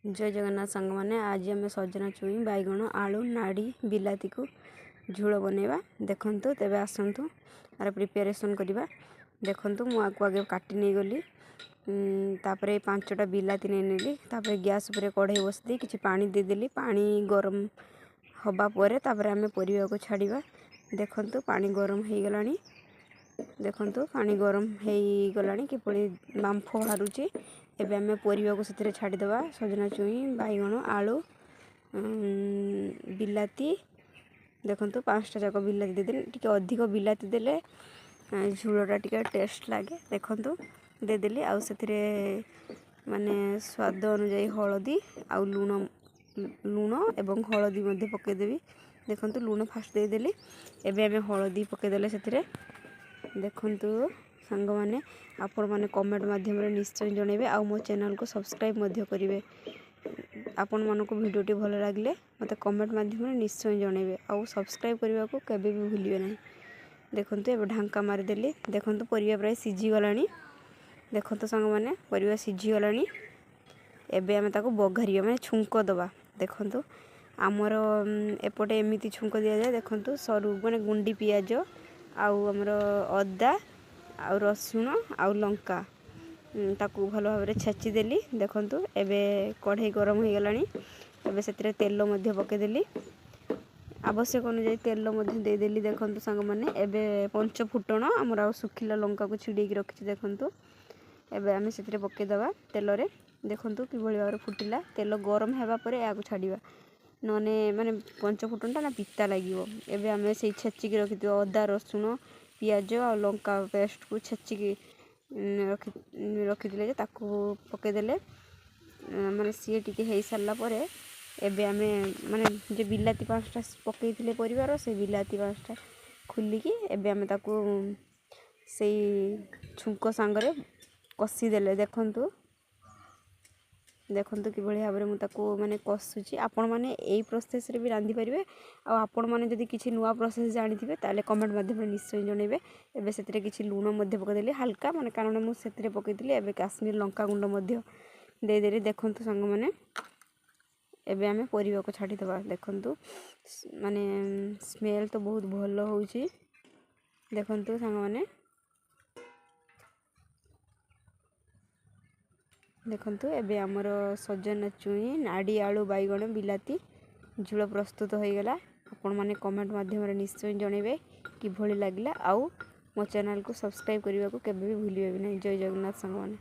ଜୟ ଜଗନ୍ନାଥ ସାଙ୍ଗମାନେ, ଆଜି ଆମେ ସଜନା ଛୁଇଁ, ବାଇଗଣ, ଆଳୁ, ନାଡ଼ି, ବିଲାତିକୁ ଝୋଳ ବନେଇବା। ଦେଖନ୍ତୁ, ତେବେ ଆସନ୍ତୁ ଆର ପ୍ରିପାରେସନ୍ କରିବା। ଦେଖନ୍ତୁ, ମୁଁ ଆକୁ ଆଗେ କାଟି ନେଇଗଲି, ତାପରେ 5ଟା ବିଲାତି ନେଇନେଲି। ତାପରେ ଗ୍ୟାସ୍ ଉପରେ କଢ଼େଇ ବସେଇ କିଛି ପାଣି ଦେଇଦେଲି। ପାଣି ଗରମ ହେବା ପରେ ତାପରେ ଆମେ ପରିବାକୁ ଛାଡ଼ିବା। ଦେଖନ୍ତୁ, ପାଣି ଗରମ ହେଇଗଲାଣି। ଦେଖନ୍ତୁ, ପାଣି ଗରମ ହେଇଗଲାଣି, କିପରି ବାମ୍ଫ ବାହାରୁଛି। ଏବେ ଆମେ ପରିବାକୁ ସେଥିରେ ଛାଡ଼ିଦେବା। ସଜନା ଛୁଇଁ, ବାଇଗଣ, ଆଳୁ, ବିଲାତି। ଦେଖନ୍ତୁ, 5ଟା ଯାକ ବିଲାତି ଦେଇଦେଲି। ଟିକେ ଅଧିକ ବିଲାତି ଦେଲେ ଝୋଳଟା ଟିକେ ଟେଷ୍ଟ ଲାଗେ। ଦେଖନ୍ତୁ, ଦେଇଦେଲି। ଆଉ ସେଥିରେ ମାନେ ସ୍ୱାଦ ଅନୁଯାୟୀ ହଳଦୀ ଆଉ ଲୁଣ, ଲୁଣ ଏବଂ ହଳଦୀ ମଧ୍ୟ ପକାଇଦେବି। ଦେଖନ୍ତୁ, ଲୁଣ ଫାଷ୍ଟ ଦେଇଦେଲି, ଏବେ ଆମେ ହଳଦୀ ପକାଇଦେଲେ ସେଥିରେ। ଦେଖନ୍ତୁ ସାଙ୍ଗମାନେ, ଆପଣମାନେ କମେଣ୍ଟ ମାଧ୍ୟମରେ ନିଶ୍ଚୟ ଜଣାଇବେ ଆଉ ମୋ ଚ୍ୟାନେଲକୁ ସବସ୍କ୍ରାଇବ୍ ମଧ୍ୟ କରିବେ। ଆପଣମାନଙ୍କୁ ଭିଡ଼ିଓଟି ଭଲ ଲାଗିଲେ ମୋତେ କମେଣ୍ଟ ମାଧ୍ୟମରେ ନିଶ୍ଚୟ ଜଣାଇବେ ଆଉ ସବସ୍କ୍ରାଇବ୍ କରିବାକୁ କେବେ ବି ଭୁଲିବେ ନାହିଁ। ଦେଖନ୍ତୁ, ଏବେ ଢାଙ୍କା ମାରିଦେଲି। ଦେଖନ୍ତୁ, ପରିବା ପ୍ରାୟ ସିଝିଗଲାଣି। ଦେଖନ୍ତୁ ସାଙ୍ଗମାନେ, ପରିବା ସିଝିଗଲାଣି। ଏବେ ଆମେ ତାକୁ ବଘାରିବା, ମାନେ ଛୁଙ୍କ ଦେବା। ଦେଖନ୍ତୁ, ଆମର ଏପଟେ ଏମିତି ଛୁଙ୍କ ଦିଆଯାଏ। ଦେଖନ୍ତୁ, ସରୁ ମାନେ ଗୁଣ୍ଡି ପିଆଜ ଆଉ ଆମର ଅଦା ଆଉ ରସୁଣ ଆଉ ଲଙ୍କା, ତାକୁ ଭଲ ଭାବରେ ଛେଚିଦେଲି। ଦେଖନ୍ତୁ, ଏବେ କଢ଼େଇ ଗରମ ହୋଇଗଲାଣି। ଏବେ ସେଥିରେ ତେଲ ମଧ୍ୟ ପକାଇଦେଲି, ଆବଶ୍ୟକ ଅନୁଯାୟୀ ତେଲ ମଧ୍ୟ ଦେଇଦେଲି। ଦେଖନ୍ତୁ ସାଙ୍ଗମାନେ, ଏବେ ପଞ୍ଚ ଫୁଟଣ ଆମର ଆଉ ଶୁଖିଲା ଲଙ୍କାକୁ ଛିଡ଼େଇକି ରଖିଛି। ଦେଖନ୍ତୁ, ଏବେ ଆମେ ସେଥିରେ ପକାଇଦେବା ତେଲରେ। ଦେଖନ୍ତୁ କିଭଳି ଭାବରେ ଫୁଟିଲା। ତେଲ ଗରମ ହେବା ପରେ ଏହାକୁ ଛାଡ଼ିବା, ନହେଲେ ମାନେ ପଞ୍ଚ ଫୁଟଣଟା ନା ପିତା ଲାଗିବ। ଏବେ ଆମେ ସେଇ ଛେଚିକି ରଖିଥିବା ଅଦା, ରସୁଣ, ପିଆଜ ଆଉ ଲଙ୍କା ପେଷ୍ଟକୁ ଛେଚିକି ରଖିଥିଲେ ଯେ ତାକୁ ପକାଇଦେଲେ। ମାନେ ସିଏ ଟିକେ ହେଇସାରିଲା ପରେ ଏବେ ଆମେ ମାନେ ଯେ ବିଲାତି 5ଟା ପକାଇଥିଲେ ପରିବାର, ସେ ବିଲାତି 5ଟା ଖୋଲିକି ଏବେ ଆମେ ତାକୁ ସେଇ ଛୁଙ୍କ ସାଙ୍ଗରେ କଷିଦେଲେ। ଦେଖନ୍ତୁ, ଦେଖନ୍ତୁ କିଭଳି ଭାବରେ ମୁଁ ତାକୁ ମାନେ କଷୁଛି। ଆପଣମାନେ ଏଇ ପ୍ରୋସେସ୍ରେ ବି ରାନ୍ଧିପାରିବେ, ଆଉ ଆପଣମାନେ ଯଦି କିଛି ନୂଆ ପ୍ରୋସେସ୍ ଜାଣିଥିବେ ତାହେଲେ କମେଣ୍ଟ ମାଧ୍ୟମରେ ନିଶ୍ଚୟ ଜଣାଇବେ। ଏବେ ସେଥିରେ କିଛି ଲୁଣ ମଧ୍ୟ ପକାଇଦେଲି ହାଲକା, ମାନେ କାରଣ ମୁଁ ସେଥିରେ ପକାଇଥିଲି। ଏବେ କାଶ୍ମୀର ଲଙ୍କା ଗୁଣ୍ଡ ମଧ୍ୟ ଦେଇଦେଲି। ଦେଖନ୍ତୁ ସାଙ୍ଗମାନେ, ଏବେ ଆମେ ପରିବାକୁ ଛାଡ଼ିଦେବା। ଦେଖନ୍ତୁ, ମାନେ ସ୍ମେଲ୍ ତ ବହୁତ ଭଲ ହେଉଛି। ଦେଖନ୍ତୁ ସାଙ୍ଗମାନେ, ଦେଖନ୍ତୁ, ଏବେ ଆମର ସଜନା ଛୁଇଁ, ନାଡ଼ି, ଆଳୁ, ବାଇଗଣ, ବିଲାତି ଝୋଳ ପ୍ରସ୍ତୁତ ହୋଇଗଲା। ଆପଣମାନେ କମେଣ୍ଟ ମାଧ୍ୟମରେ ନିଶ୍ଚୟ ଜଣାଇବେ କିଭଳି ଲାଗିଲା, ଆଉ ମୋ ଚ୍ୟାନେଲକୁ ସବସ୍କ୍ରାଇବ୍ କରିବାକୁ କେବେ ବି ଭୁଲିବେ ନାହିଁ। ଜୟ ଜଗନ୍ନାଥ ସାଙ୍ଗମାନେ।